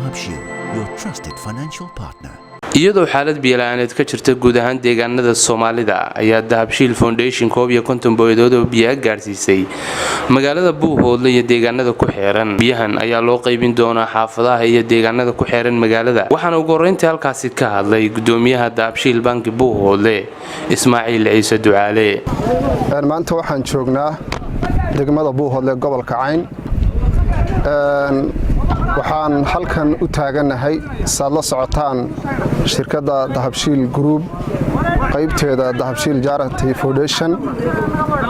Dahabshiil, your trusted financial partner. Iyadoo xaalad biyola'aaneed ka jirta guud ahaan deegaanada Soomaalida ayaa Dahabshiil Foundation 51 booyadood oo biyaha gaadhsiisay magaalada Buuhoodle iyo deegaanada ku xeeran. Biyahan ayaa loo qaybin doonaa xaafadaha iyo deegaanada ku xeeran magaalada. Waxaana ugu horreyntii halkaasi ka hadlay gudoomiyaha Dahabshiil Banki Buuhoodle, Ismaaciil Ciise Ducaale. Maanta waxaan joognaa degmada Buuhoodle, gobolka Cayn. Waxaan halkan u taagannahay, saad la socotaan, shirkadda Dahabshiil Group qaybteeda Dahabshiil Charity Foundation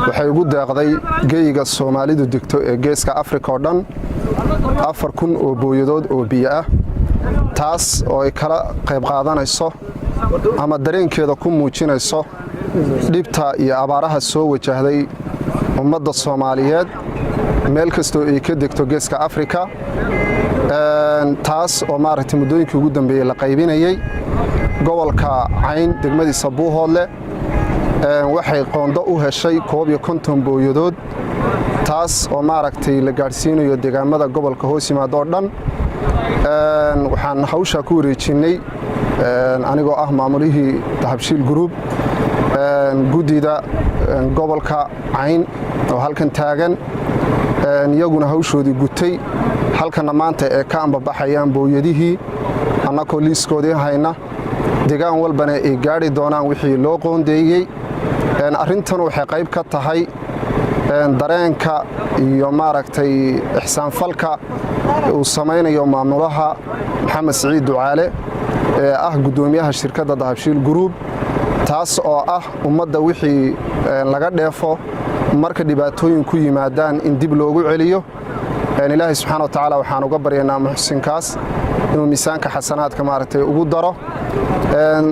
waxay ugu deeqday geyiga Soomaalidu degto ee Geeska Afrika oo dhan 4000 oo booyadood oo biyo ah, taas oo ay kala qayb qaadanayso ama dareenkeeda ku muujinayso dhibta iyo abaaraha soo wajahday ummadda Soomaaliyeed meel kastoo ay ka degto Geeska Afrika, taas oo maaragtay muddooyinkii ugu dambeeyey la qaybinayey. Gobolka Cayn, degmadiisa Buuhoodle, waxay qoondo u heshay 51 booyadood, taas oo maaragtay la gaadhsiinayo deegaamada gobolka hoos yimaado oo dhan. Waxaan hawshaa ku wareejinnay, anigoo ah maamulihii Dahabshiil Group, guddida gobolka Cayn oo halkan taagan, iyaguna hawshoodii gutay. Halkanna maanta ee ka ambabaxayaan booyadihii, annakoo liiskoodii hayna, deegaan walbana ay gaadhi doonaan wixii loo qoondeeyey. Arrintan waxay qayb ka tahay dareenka iyo maaragtay ixsaanfalka uu samaynayo maamulaha Maxamed Siciid Ducaale ee ah guddoomiyaha shirkadda Dahabshiil Group, taas oo ah ummadda wixii laga dheefo marka dhibaatooyin ku yimaadaan in dib loogu celiyo. Ilaahay subxaana wa tacaala waxaan uga baryaynaa muxsinkaas inuu miisaanka xasanaadka maaragtay ugu daro.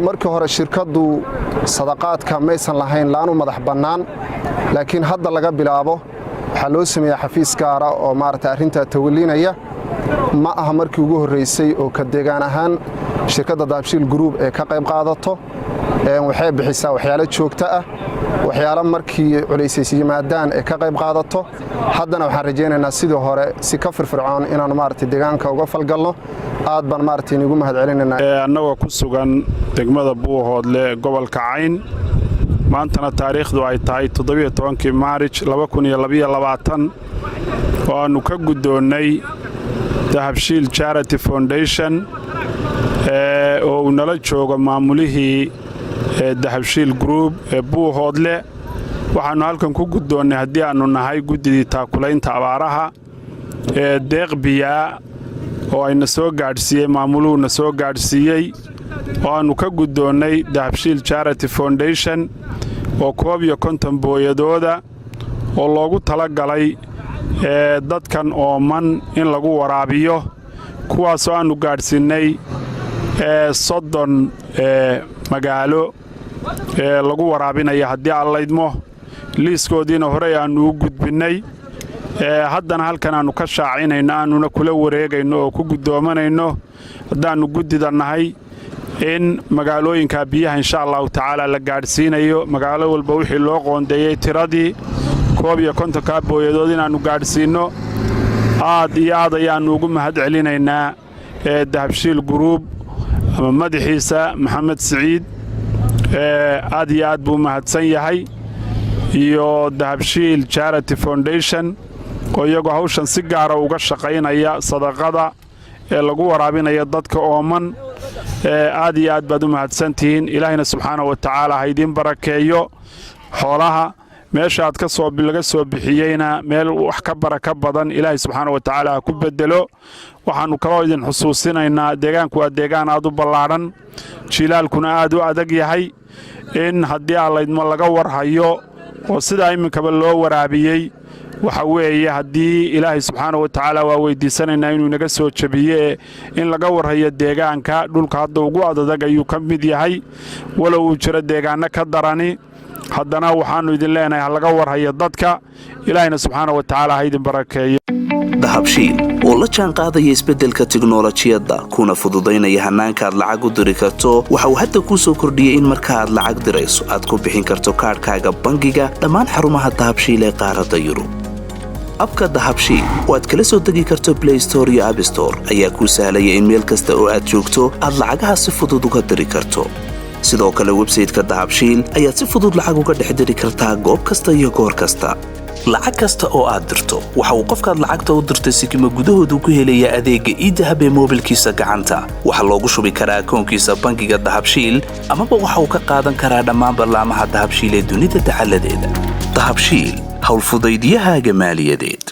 Markii hore shirkaddu sadaqaadka maysan lahayn laanu madax bannaan, laakiin hadda laga bilaabo waxaa loo sameeyaa xafiis gaara oo maaragtay arrintaa tawalinaya. Ma aha markii ugu horreysay oo ka deegaan ahaan shirkadda Dahabshiil Group ee ka qayb qaadato. Waxay bixisaa waxyaalo joogto ah, waxyaalo markii culaysays yimaadaan ee ka qayb qaadato. Haddana waxaan rajaynaynaa sidii hore si ka firfircoon inaannu maaragtay deegaanka uga falgalno. Aad baan maaragtay inigu mahad celinaynaa. Annagoo ku sugan degmada Buuhoodle, gobolka Cayn, maantana taariikhdu ay tahay 17-kii Maarij oo aannu ka guddoonnay Dahabshiil Charity Foundation oo uu nala joogo maamulihii Dahabshiil Group ee Buuhoodle, waxaannu halkan ku guddoonnay, haddii aannu nahay guddidii taakulaynta abaaraha, ee deeq biyaa oo ayna soo gaadhsiiyey maamuluhu soo gaadhsiiyey, oo aannu ka guddoonnay Dahabshiil Charity Foundation, oo 51 booyadooda oo loogu talagalay dadkan ooman in lagu waraabiyo, kuwaasoo aannu gaadhsiinnay 30 magaalo ee lagu waraabinaya haddii aan laydmo. Liiskoodiina horey aannu u gudbinnay, haddana halkan aannu ka shaacinayno, aannuna kula wareegayno oo ku guddoomanayno, haddaannu guddida nahay, in magaalooyinka biyaha insha Allahu tacaala la gaadhsiinayo magaalo walba wixii loo qoondeeyey, tiradii 51-kaa booyadood inaannu gaadhsiinno. Aad iyo aad ayaannu ugu mahad celinaynaa Dahabshiil Group ama madaxiisa Maxamed Siciid. Aad iyo aad buu mahadsan yahay, iyo Dahabshiil Charity Foundation oo iyagoo hawshan si gaara uga shaqaynaya sadaqada ee lagu waraabinaya dadka ooman. Aad iyo aad baad u mahadsantihiin. Ilaahayna subxaana wa tacaala ha idiin barakeeyo. Xoolaha meesha aad kasoo laga soo bixiyeyna meel wax ka baraka badan Ilaahay subxaana wa tacaala ha ku bedelo. Waxaannu kaloo idin xusuusinaynaa, deegaanku waa deegaan aad u ballaadhan, jilaalkuna aad u adag yahay, in haddii Allaydmo laga warhayo oo sidaa iminkaba loo waraabiyey. Waxa weeye, haddii Ilaahay subxaana wa tacaala waa weyddiisanaynaa inuu inaga soo jebiye, in laga warhayo deegaanka. Dhulka hadda ugu adadag ayuu ka mid yahay, walow uu jiro deegaanno ka darani. Haddana waxaannu idin leenahay ha laga warhayo dadka. Ilaahayna subxaana wa tacaala ha idin barakeeyo. Dahabshiil oo la jaan qaadaya isbeddelka tiknolojiyadda kuna fududaynaya hannaanka aad lacag u diri karto, waxa uu hadda kuu soo kordhiyey in marka aad lacag dirayso aad ku bixin karto kaadhkaaga bangiga dhammaan xarumaha Dahabshiil ee qaaradda Yurub. Abka Dahabshiil oo aad kala soo degi karto Blay Store iyo Abstore ayaa kuu sahlaya in meel kasta oo aad joogto aad lacagaha si fudud uga diri karto. Sidoo kale websayteka Dahabshiil ayaad si fudud lacag uga dhex diri kartaa goob kasta iyo goor kasta. Lacag kasta oo aad dirto waxa uu qofkaad lacagta u dirtay sikima gudahoodu ku helayaa adeegga iidahab ee moobilkiisa gacanta. Waxaa loogu shubi karaa akoonkiisa bangiga Dahabshiil, amaba waxa uu ka qaadan karaa dhammaan ballaamaha Dahabshiil ee dunida dacaladeeda. Dahabshiil, howlfudaydiyahaaga maaliyadeed.